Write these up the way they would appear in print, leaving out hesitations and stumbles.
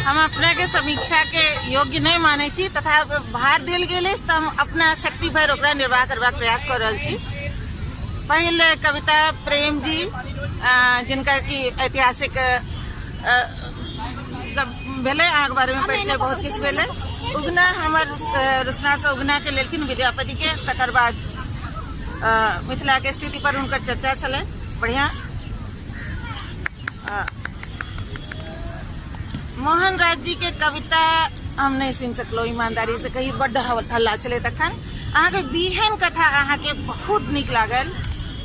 हम अपना के समीक्षा के योग्य नहि मानै छी तथा भार देल गेल अछि तऽ हम अपना शक्ति भरि ओकरा निर्वाह करबाक प्रयास कऽ रहल छी। पहिल कविता प्रेम जी जिनका कि ऐतिहासिक भेलै, अहाँके बारेमे पढ़िके बहुत किछु भेलै। उगना हमर रुसना से उगना के लेलखिन विद्यापति के, तकर बाद मिथिला के स्थिति पर हुनकर चर्चा छलै बढ़िया। मोहन राज जी के कविता हम नहीं सुनि सकलहुँ, ईमानदारी से कही बड्ड हल्ला छलै तखन। अहाँके बीहन कथा अहाँके बहुत नीक लागल,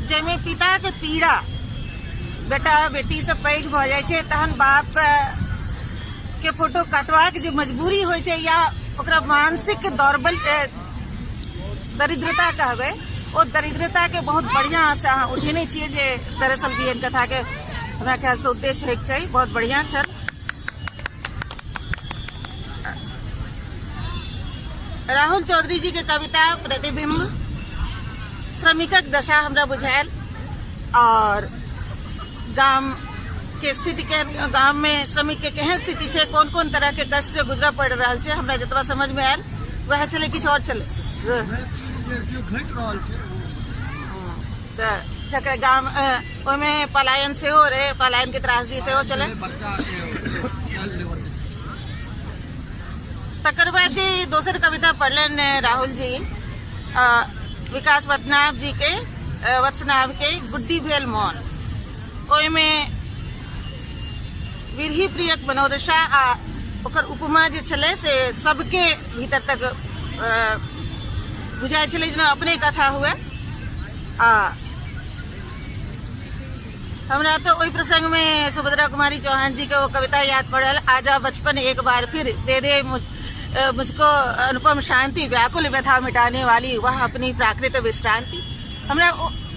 जाहिमे पिता के पीड़ा, बेटा बेटी से पैघ भऽ जाइ छै तहन बाप के फोटो कटबाक जे मजबूरी होइ छै या ओकरा मानसिक दौर्बल्य दरिद्रता कहबै, ओ दरिद्रता के बहुत बढ़िया से अहाँ उठेने छियै, जे दरअसल बीहन कथा के हमरा ख्याल से उद्देश्य होइके चाही। बहुत बढ़िया छल। राहुल चौधरी जी के कविता प्रतिबिंब श्रमिकक दशा हमरा बुझायल और गाम के स्थिति के, गाम में श्रमिक के केहन स्थिति छै, कोन कोन तरह के कष्ट से गुजरऽ पड़ि रहल छै, हमरा जतबा समझ में आयल वएह छलै, किछु और छलै। तऽ जकर गाम ओहिमे पलायन सेहो रहै, पलायन के त्रासदी सेहो छलै। तकर बाद जे दोसर कविता पढ़लनि राहुल जी, विकास वत्सनाभ जी के, वत्सनाभ के गुड्डी भेल मौन, ओहिमे विरही प्रियक मनोदशा आ ओकर उपमा जे छलै से सबके भीतर तक बुझाइ छलै जेना अपने कथा हुए। आ हमरा तऽ ओहि प्रसंग में सुभद्रा कुमारी चौहान जी के वो कविता याद पड़ल, आजा बचपन एक बार फिर दे दे मुझको अनुपम शांति, व्याकुल व्यथा मिटाने वाली वह अपनी प्राकृत विश्रांति। हमरा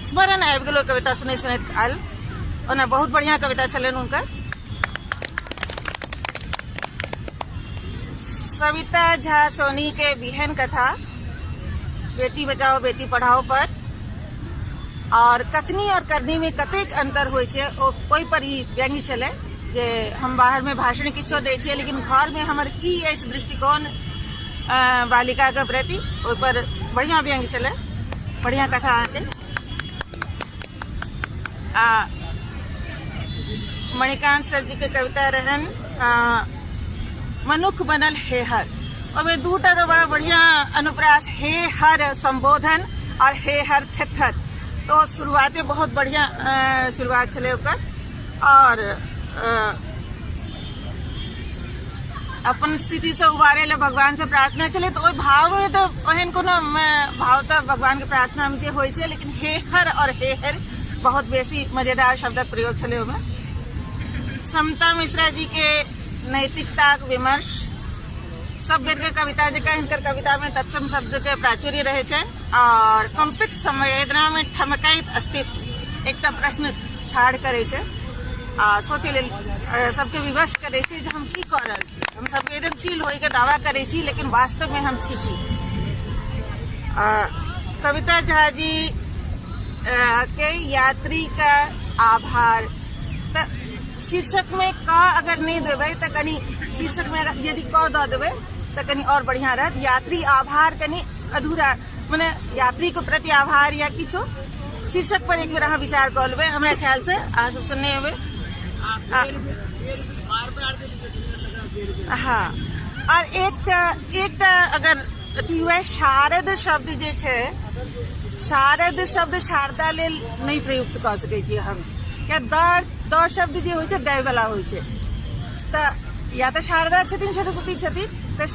स्मरण आबि गेल कविता सुनैत सुनैत काल। ओना बहुत बढ़िया कविता छलनि हुनकर। सविता झा सोनी के बिहन कथा बेटी बचाओ बेटी पढ़ाओ पर और कथनी और करनी में कतेक अंतर होइ छै ओहि पर ई व्यंग्य छलै, जे हम बाहर में भाषण किछो दै छियै लेकिन घर में हमर की अछि दृष्टिकोण बालिका के प्रति, ओहि पर बढ़िया व्यंग्य छलै, बढ़िया कथा अहाँके। आ मणिकांत सर जी के कविता रहन मनुख बनल हेहर, ओहिमे दूटा तो बड़ा बढ़िया अनुप्रास, हे हर संबोधन और हे हर थेथर, तो शुरुआते बहुत बढ़िया शुरुआत छलै ओकर। और अपन स्थिति से उबारे ले भगवान से प्रार्थना छलै, तो ओहि भाव में तो ओहन कोनो भाव तो भगवान के प्रार्थना में जे होइ छै, लेकिन हे हर और हे हर बहुत बेसी मजेदार शब्दक प्रयोग छलै ओहिमे। समता मिश्रा जी के नैतिकताक विमर्श, सब बेर के कविता जकाँ हिनकर कविता में तत्सम शब्द के प्राचुर्य रहै छै और कंपित संवेदना में ठमकैत अस्तित्व एकटा प्रश्न ठाढ़ करै छै आ सोचै लेल सबके विवश करै छै जे हम की कऽ रहल छी, हम संवेदनशील होय के दावा करै छी लेकिन वास्तव में हम छी की। कविता झा जी के यात्री का आभार, तऽ शीर्षक में क अगर नहीं देबै तऽ कनि शीर्षक में अगर यदि क दऽ देबै तऽ कनि और बढ़िया रहत। यात्री आभार कनि अधूरा, मने यात्री के प्रति आभार या किछो शीर्षक पर एक बेर अहाँ विचार कऽ लेबै, हमरा ख्याल से अहाँ सब सुनने हेबै। हाँ, और एकटा अगर अथी हुए, शारद शब्द जे छै, शारद शब्द शारदा लेल नहि प्रयुक्त कऽ सकै छियै हम, किया द शब्द जे होइ छै दै वाला होइ छै, तऽ या तऽ शारदा छथिन सरस्वती छथिन, तऽ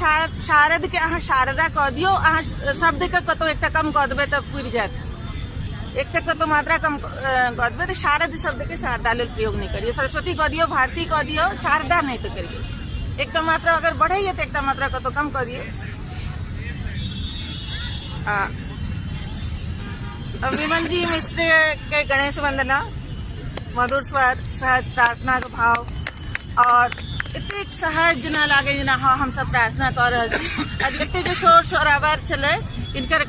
शारद के अहाँ शारदा कऽ दियौ, अहाँ शब्द के कतौ एकटा कम कऽ देबै तऽ पुरि जायत, एकटा कतौ मात्रा कम कऽ देबै, तऽ शारद शब्द के शारदा लेल प्रयोग नहि करियौ, सरस्वती कऽ दियौ, भारती कऽ दियौ, शारदा नहि तऽ करियौ, एकटा मात्रा अगर बढ़ैया तऽ एकटा मात्रा कतौ कम कऽ दियौ। आ विमल जी मिश्र के गणेश वंदना, मधुर स्वर, सहज प्रार्थना के भाव और एतेक सहज जेना लागे जेना हाँ हम सब प्रार्थना कऽ रहल छी। आ एते जे शोर शराबा छलै इनकर,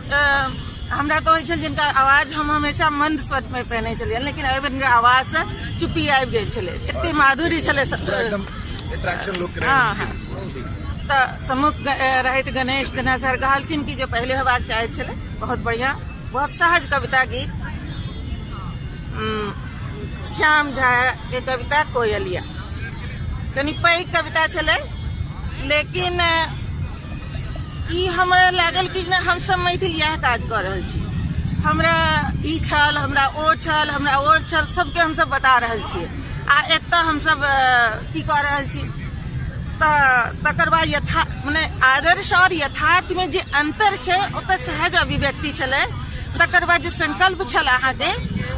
हमरा तऽ होइ छल जिनका आवाज हम हमेशा मंद स्वर में पहने छलियै, लेकिन एहि बेर हिनकर आवाज से चुप्पी आबि गेल छलै, एते माधुर्य छलै। एकदम अट्रैक्शन लोक के हाँ, रहै हाँ। तऽ सम्मुख रहैत गणेश जेना सर कहलखिन कि जे पहिले हेबाक चाहैत छलै। बहुत बढ़िया, बहुत सहज कविता गीत। श्याम झा के कविता कोयलिया कनि पैघ कविता छलै, लेकिन ई हमरा लागल कि जेना हमसब मैथिल इएह काज कऽ रहल छी। हमरा ई छल, हमरा ओ छल, हमरा ओ छल, सबके हमसब बता रहल छियै आ एतऽ हमसब की कऽ रहल छी। तऽ तकर बाद यथा मने आदर्श और यथार्थ में जे अंतर छै ओकर सहज अभिव्यक्ति छलै। तकर बाद जे संकल्प छल अहाँके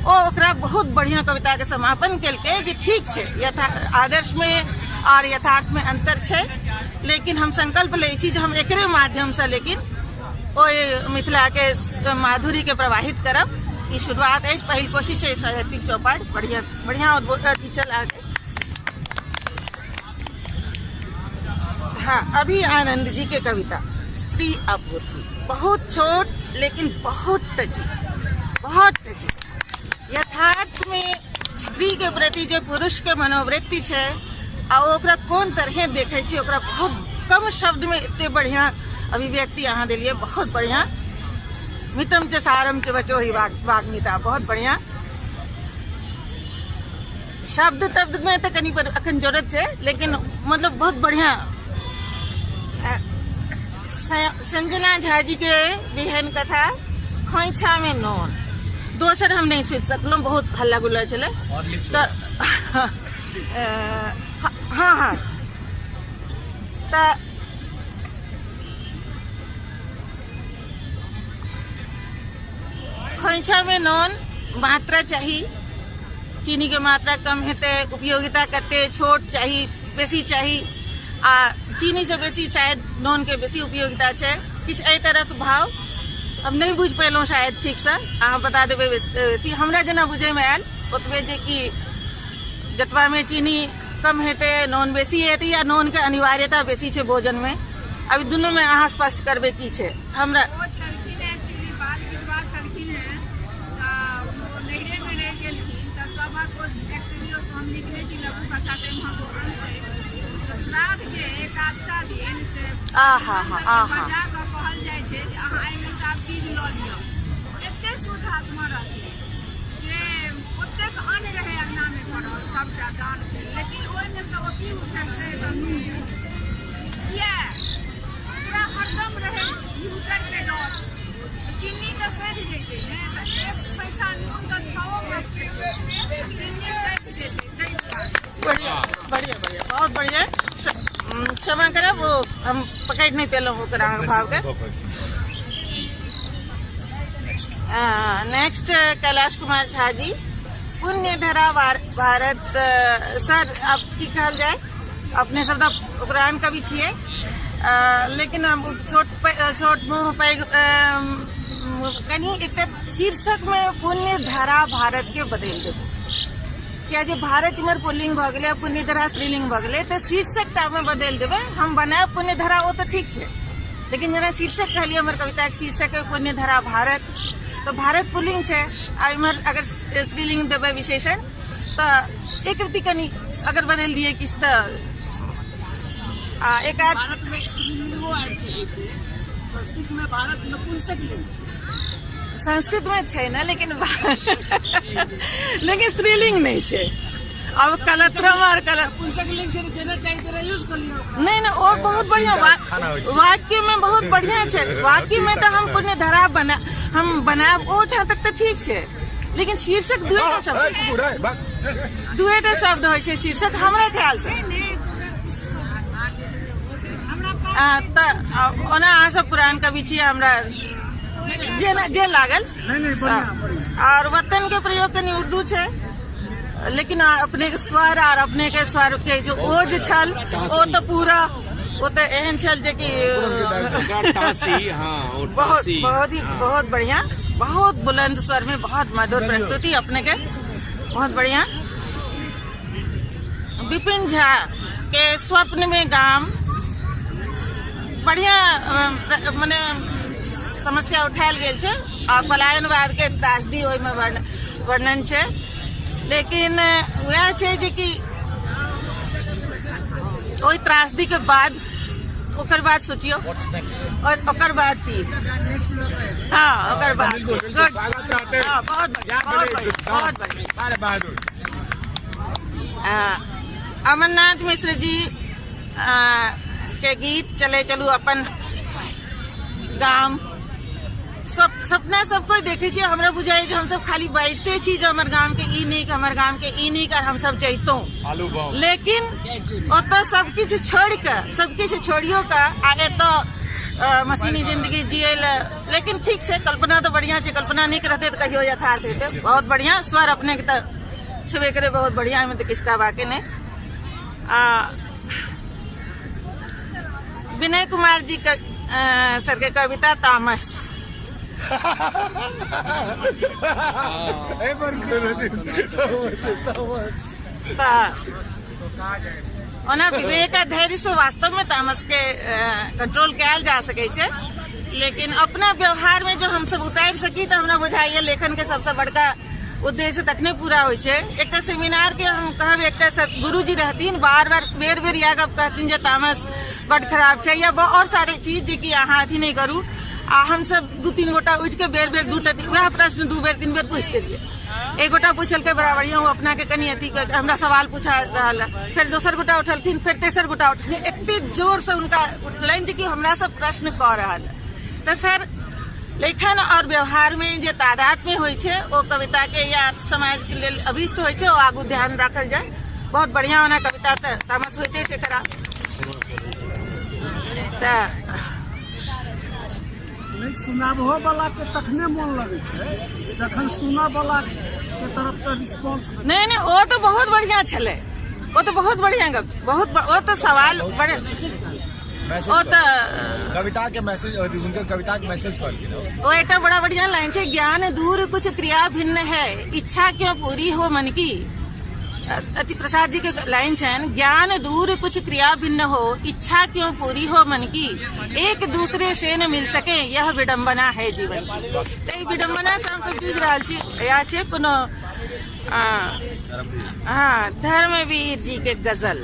ओ ओकरा बहुत बढ़िया कविता के समापन केलकै जे ठीक छै, यथा आदर्श में और यथार्थ में अंतर छै, लेकिन हम संकल्प लै छी जे हम एकरे माध्यम से लेकिन ओहि मिथिला के माधुरी के प्रवाहित करब। ई शुरुआत अछि, पहिल कोशिश अछि साहित्यिक चौपाड़। बढ़िया बढ़िया अथी छल अहाँके। हाँ, अभी आनंद जी के कविता स्त्री अपोथी बहुत छोट लेकिन बहुत टची, बहुत टची। यथार्थ में स्त्री के प्रति जे पुरुष के मनोवृत्ति छै आ ओकरा कोन तरहे देखै छै, ओकरा बहुत कम शब्द में एते बढ़िया अभिव्यक्ति अहाँ देलियै, बहुत बढ़िया। मितम च सारम च वचो ही वाग्मिता, बहुत बढ़िया। शब्द तब्द में तो कनी पर अखन जरूरत छै, लेकिन मतलब बहुत बढ़िया। संजना झा जी के बिहन कथा खोइछा में नोन, दोसर हम नहीं सुनि सकलहुँ, बहुत हल्ला गुल्ला छलै। तऽ हाँ हाँ तऽ खोइछा में नोन मात्रा चाही, चीनी के मात्रा कम हेतै, उपयोगिता कते छोट चाही, बेसी चाही, आ चीनी से बेसी शायद नोन के बेसी उपयोगिता छै। किछु एहि तरहक भाव हम नहि बुझि पेलहुँ शायद ठीकसँ, अहाँ बता देबै बेसी। हमरा जेना बुझैमे आयल ओतबे जे कि जतबामे चीनी कम हेतै नोन बेसी हेतै, या नोनके अनिवार्यता बेसी छै भोजनमे। अभी दुनूमे अहाँ स्पष्ट करबै की छै। हमरा ओ छलखिन हेँ एक्चुअली बाल विधवा छलखिन हेँ, तऽ ओ नैहरेमे रहि गेलखिन। तऽ सभक ओ एक्चुअली ओ हम लिखने छी लघु कथा, ताहिमे ओ अंश अइ। तऽ श्राद्धके एकादशा दिन से आहा हा आहा बजा कऽ कहल जाइ छै जे अहाँ एहिमे से आब चीज लऽ लिअ। एते शुद्ध आत्मा रहथिन जे ओतेक अन्न रहै अङ्गनामे पड़ल, सभटा दान भेल, लेकिन ओहिमे से ओ की उठेलकै तऽ नून। किया? ओकरा हरदम रहै फ्यूचरके डर। चीनी तऽ सधि जैतै ने, तऽ एक पैसा नून तऽ 6 मास खेबै, चीनी सधि जेतै, ताहि दुआरे। बढ़िया बढ़िया बढ़िया, बहुत बढ़िया। क्षमा करब, वो हम पकड़ि नहि पेलहुँ ओकर अहाँके भावके। नेक्स्ट कैलाश कुमार झा जी, पुण्य धरा भारत। सर अब की कहल जाए, अपने सब तऽ पुरान कवि छियै, लेकिन हम छोट छोट मुँह पैघ कनि एकटा शीर्षक में पुण्य धरा भारत के बदलि देबू, किया जे भारत इम्हर पुल्लिंग भऽ गेलै, पुण्य धरा स्त्रीलिंग भऽ गेलै, तऽ शीर्षक टा मे बदलि देबै। हम बनायब पुण्य धरा ओ तऽ ठीक छै, लेकिन जेना शीर्षक कहलियै, हमर कविताके शीर्षक है पुण्य धरा भारत, तऽ भारत पुल्लिंग छै आ इम्हर अगर स्त्रीलिंग देबै विशेषण तऽ एक रति कनि अगर बदलि दियै किछु तऽ आ एक आध भारत में स्त्रीलिंगो आबि सकै छै, संस्कृत में भारत नपुंसक लिंग छै। संस्कृत में छै ने, लेकिन लेकिन स्त्रीलिंग नहीं छै। अब कलत्रम और कल नपुंसक लिंग छै तऽ जेना चाही तेना यूज कऽ लियौ ओकरा। नहीं नहीं, ओ बहुत बढ़िया खाना होइ छै। वाक्य में बहुत बढ़िया छै। वाक्य में तऽ हम पुण्य धरा बना हम बनायब ओ तहाँ तक तऽ ठीक छै, लेकिन शीर्षक दुएटा शब्द, दुएटा शब्द होइ छै शीर्षक हमरा ख्याल से। तऽ ओना अहाँ सब पुरान कवि छी, हमरा जेना जे लागल। और वतन के प्रयोग कनि उर्दू छै, लेकिन अपने के स्वर और अपने के स्वर के जो ओज छल ओ तऽ पूरा ओ तऽ एहन छल जे कि टासी, हाँ, और बहुत टासी, बहुत ही हाँ। बहुत बढ़िया, बहुत बुलंद स्वर में बहुत मधुर प्रस्तुति अपने के, बहुत बढ़िया। विपिन झा के स्वप्न में गाम, बढ़िया मने समस्या उठायल गेल छै आ पलायनवाद के त्रासदी ओहिमे वर्णन छै, लेकिन वएह छै जे कि ओहि त्रासदी के बाद ओकर बाद सोचियो और ओकर बाद की। हाँ, ओकर बाद गुड। हाँ, बहुत बढ़िया, बहुत बढ़िया, बहुत बढ़िया। अमरनाथ मिश्र जी के गीत चले चलू अपन गाम। सब सपना सब कोई देखे छियै, हमरा बुझाइ जे हमसब खाली बाजिते छी जे हमर गाम के ई नीक, हमर गाम के ई नीक, और हमसब जैतौं, लेकिन ओतऽ सब किछु छोड़ि कऽ, सब किछु छोड़ियो कऽ आ एतऽ मशीनी जिंदगी जियै लए। लेकिन ठीक छै, कल्पना तऽ बढ़िया छै, कल्पना नीक रहतै तऽ कहियो यथार्थ हेतै। बहुत बढ़िया स्वर अपने के तऽ छेबे करे, बहुत बढ़िया, एहिमे तऽ किछु कहबाके नहि। आ विनय कुमार जी के सर के कविता तामस। ओना विवेक आ धैर्य से वास्तव में तामस के कंट्रोल कयल जा सकै छै, लेकिन अपना व्यवहार में जो हमसब उतारि सकी तऽ हमरा बुझाइए लेखन के सबसे बड़का उद्देश्य तखने पूरा होइ छै। एकटा सेमिनार के हम कहब, एकटा गुरुजी रहथिन, बार बार बेर बेर इएह गप कहथिन जे तामस बड खराब छै या और सारे चीज जे कि अहाँ अथी नहि करू। आ हमसब 2-3 गोटा उठि के बेर बेर 2टा वएह प्रश्न 2 बेर 3 बेर पूछि देलियै। एक गोटा पूछलकै बड़ा बढ़िया, ओ अपना के कनि अथी हमरा सवाल पूछा रहल है, फेर दोसर गोटा उठलखिन, फेर तेसर गोटा उठलखिन, एते जोर से उनका उठलनि जे कि हमरा सब प्रश्न कऽ रहल है। तऽ सर लेखन और व्यवहार में जे तादाद में होइ छै ओ कविता के या समाज के लेल अभिष्ट होइ छै, ओ आगू ध्यान राखल जाय। बहुत बढ़िया ओना कविता तऽ तामस होइते छै खराब। तऽ नहीं, सुनाबहो वाला के तखने मन लगे छै जखन सुनऽ वाला के तरफ से रिस्पॉन्स। नहीं नहीं, ओ तो बहुत बढ़िया छलै, ओ तो बहुत बढ़िया गप, बहुत ओ तो सवाल बड़े, ओ तो कविता के मैसेज, हुनकर कविता के मैसेज कहलखिन। ओ एकटा बड़ा बढ़िया लाइन छै, ज्ञान दूर कुछ क्रिया भिन्न है, इच्छा क्यों पूरी हो मन की। अति प्रसाद जी के लाइन छनि, ज्ञान दूर कुछ क्रिया भिन्न हो, इच्छा क्यों पूरी हो मन की, एक दूसरे से न मिल सके, यह विडम्बना है जीवन की। तऽ ई विडम्बना से हमसब जूझि रहल छी। इएह छै कोनो हाँ, धर्मवीर जी के गजल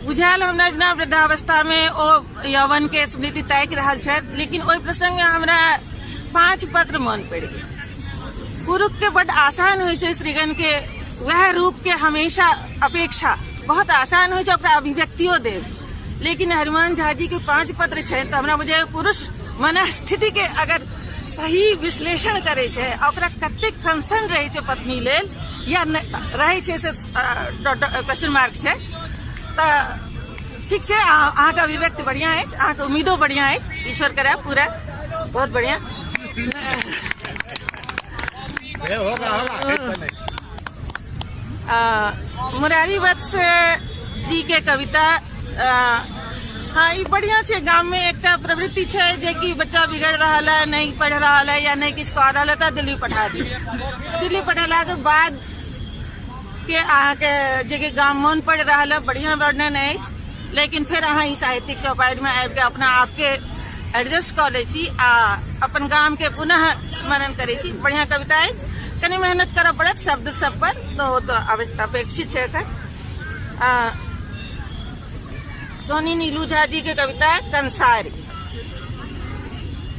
बुझायल हमरा जेना वृद्धावस्था में ओ यौवन के स्मृति ताकि रहल छथि, लेकिन ओहि प्रसंग में हमरा 5 पत्र मन पड़ि गेल। पुरुष के बड आसान होइ छै स्त्रीगण के वएह रूप के हमेशा अपेक्षा, बहुत आसान होइ छै ओकरा अभिव्यक्तियो देब, लेकिन हनुमान झा जी के 5 पत्र छै तऽ हमरा बुझाइए पुरुष मनस्थिति के अगर सही विश्लेषण करै छै आ ओकरा कतेक कंसर्न रहै छै पत्नी लेल या रहै छै से क्वेश्चन मार्क छै। तऽ ठीक छै, अहाँके अभिव्यक्ति बढ़िया अछि, अहाँके उम्मीदो बढ़िया अछि, ईश्वर करे पूरा। बहुत बढ़िया। होगा होगा। मुरारी वत्स जी के कविता, हाँ ई बढ़िया छै। गाम में एकटा प्रवृत्ति छै जे कि बच्चा बिगड़ रहल है, नहीं पढ़ रहल है या नहीं किछु कऽ रहल है तऽ दिल्ली पठा दियौ। दिल्ली पठेला के बाद के अहाँके जे कि गाम मन पड़ि रहल है, बढ़िया वर्णन अछि, लेकिन फेर अहाँ ई साहित्यिक चौपाड़ि में आबि के अपना आपके एडजस्ट कऽ लै छी आ अपन गाम के पुनः स्मरण करै छी। बढ़िया कविता अछि, कनि मेहनत करऽ पड़त शब्द सब पर, तऽ ओ तऽ अपेक्षित छै एखन। सोनी नीलू झा जी के कविता कंसारी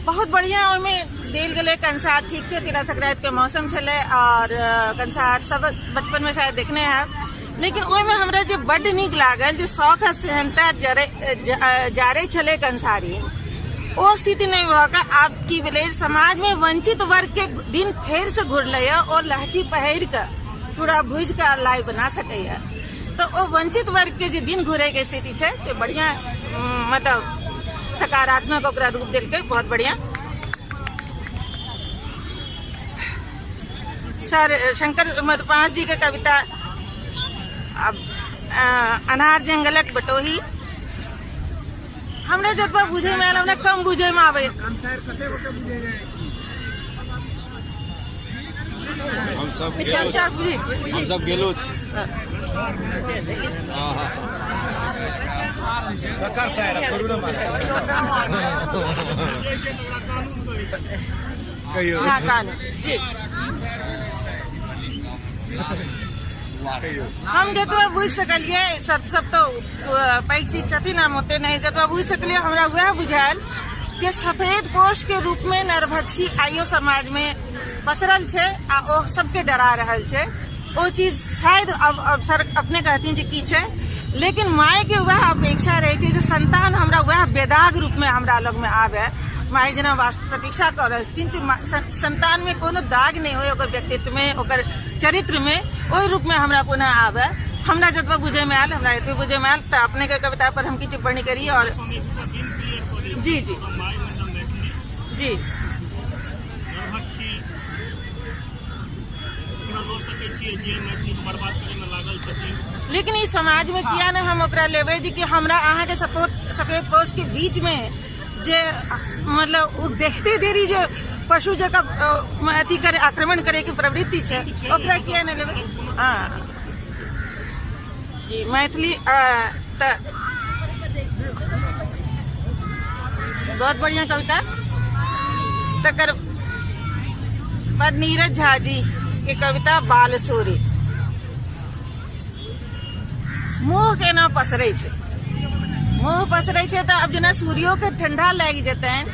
बहुत बढ़िया, ओहिमे देल गेलै कंसार। ठीक छै, तिला संक्रांति के मौसम छलै और कंसार सब बचपन में शायद देखने हैब, लेकिन ओहिमे हमरा जे बड्ड नीक लागल जे शौख आ सेहनता जारै छलै कंसारी, ओ स्थिति नहि भऽ कऽ आब की भेलै, समाज में वंचित वर्ग के दिन फेर से घुरलै और लहठी पहिर कऽ चूड़ा भुजि कऽ लाइ बना सकैया। तऽ ओ वंचित वर्ग के जे दिन घुरे के स्थिति छै से बढ़िया, मतलब सकारात्मक ओकरा रूप देलकै, बहुत बढ़िया। सर शंकर मधुपास जी के कविता अब अनार जंगलक बटोही, हमरा जतबा बुझे में आयल हमरा कम बुझे में आबै। हम सब गेलो छी। हाँ, कानून जी। हम जतबा बुझि सकलियै, सब सब तऽ पैघ चीज छथिन, हम ओते नहि, जतबा बुझि सकलियै हमरा वएह बुझायल जे सफेद पोष के रूप में नरभक्षी आइयो समाज में पसरल छै आ ओ सबके डरा रहल छै। ओ चीज शायद अब अवसर अपने कहथिन जे की छै, लेकिन माय के वएह अपेक्षा रहै छै जे संतान हमरा वएह बेदाग रूप में हमरा लग में आबे। माय जेना प्रतीक्षा कऽ रहल छथिन जे संतान में कोनो दाग नहि होय, ओकर व्यक्तित्व में, ओकर चरित्र में, ओहि रूप में हमरा पुनः आबे। हमरा जतबा बुझे में आयल, हमरा एतबे बुझे में आयल। तऽ अपने के कविता पर हम की टिप्पणी करी? और जी जी जी लेकिन ई समाज में किया ने हम ओकरा लेबै जे कि हमरा अहाँ के सफेद पोष के बीच में जे मतलब ओ देखते देरी जे पशु जकाँ अथी करे, आक्रमण करे के प्रवृत्ति छै, ओकरा किया ने लेबै? हाँ जी, मैथिली तऽ बहुत बढ़िया कविता। तकर बाद नीरज झा जी के कविता बाल सूर्य। मुँह केना पसरै छै, मुँह पसरै छै तऽ आब जेना सूर्यो के ठंडा लागि जेतनि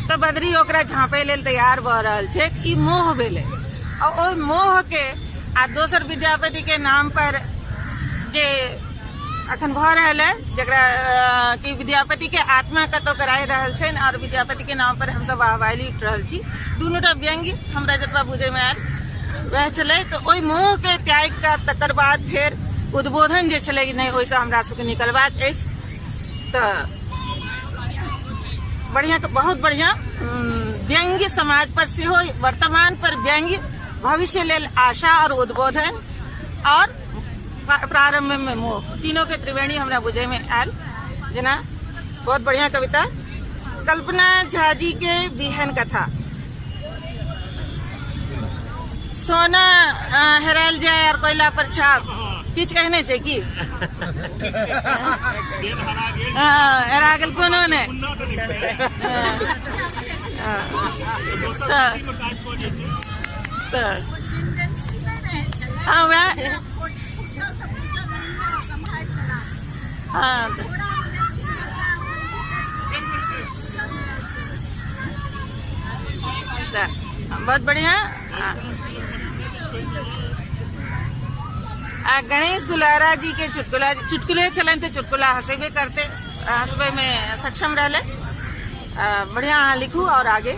तऽ बदरी ओकरा झाँपै लेल तैयार भऽ रहल छै। ई मोह भेलै आ ओहि मोह के आ दोसर विद्यापति के नाम पर जे अखन भऽ रहल है, जकरा कि विद्यापति के आत्मा कतौ कराहि रहल छनि और विद्यापति के नाम पर हमसब वाहवाही लूटि रहल छी। दुनूटा व्यंग्य हमरा जतबा बुझै मे आयल वएह छलै। तऽ ओहि मोह के त्यागि कऽ तकर बाद फेर उद्बोधन जे छलै कि नहि, ओहिसँ हमरा सबके निकलबाक अछि। तऽ बढ़िया, बहुत बढ़िया व्यंग्य समाज पर सेहो, वर्तमान पर व्यंग्य, भविष्य लेल आशा और उद्बोधन और प्रारंभ में मोह, तीनों के त्रिवेणी हमरा बुझे में आयल जेना। बहुत बढ़िया कविता। कल्पना झा जी के बिहन कथा। सोना हेरायल जाय और कोयला पर छाप, किछु कहने छै की? हेरा गेल कोनो नहि। तऽ हाँ वएह, हाँ बहुत बढ़िया। आ गणेश दुलारा जी के चुटकुला, चुटकुले छलनि तऽ चुटकुला हंसेबे करते, हंसबे में सक्षम रहले। बढ़िया, अहाँ लिखू और आगे।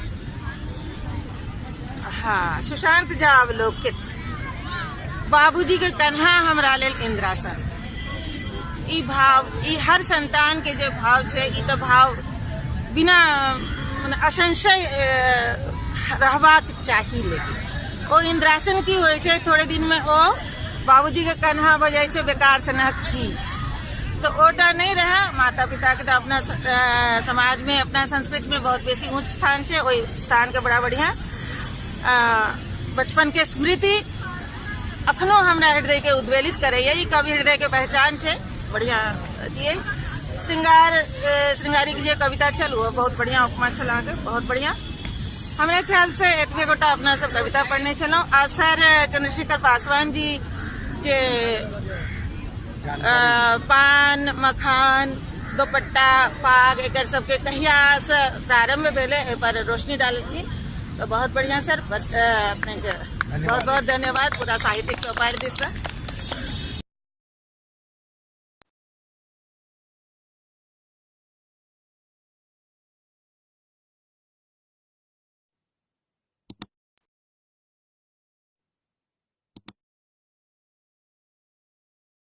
हाँ, सुशांत झा अवलोकित। बाबूजी के कन्हा हमरा लेल इंद्रासन। ई भाव, ई हर संतान के जे भाव छै, ई तऽ भाव बिना असंशय रहबाक चाही। लेकिन ओ इंद्रासन की होइ छै, थोड़े दिन में ओ बाबूजी के कन्हा भऽ जाइ छै बेकार सनक चीज। तऽ ओटा नहि रहै। माता पिता के तऽ अपना समाज में, अपना संस्कृति में बहुत बेसी ऊंच स्थान छै। ओहि स्थान के बड़ा बढ़िया बचपन के स्मृति अखनो हमरा हृदय के उद्वेलित करैया। ई कवि हृदय के पहचान छै। बढ़िया अथी श्रृंगार, श्रृंगारिक जे कविता छल ओ बहुत बढ़िया उपमा छल अहाँके, बहुत बढ़िया। हमरा ख्याल से एतबे गोटा अपना सब कविता पढ़ने छलहुँ। आ सर चंद्रशेखर पासवान जी जे पान मखान दोपट्टा पाग एकर सबके कहिया से प्रारंभ भेलै एहि पर रोशनी डाललखिन, तऽ बहुत बढ़िया सर। अपने के बहुत बहुत धन्यवाद पूरा साहित्यिक चौपाड़ि दिस से।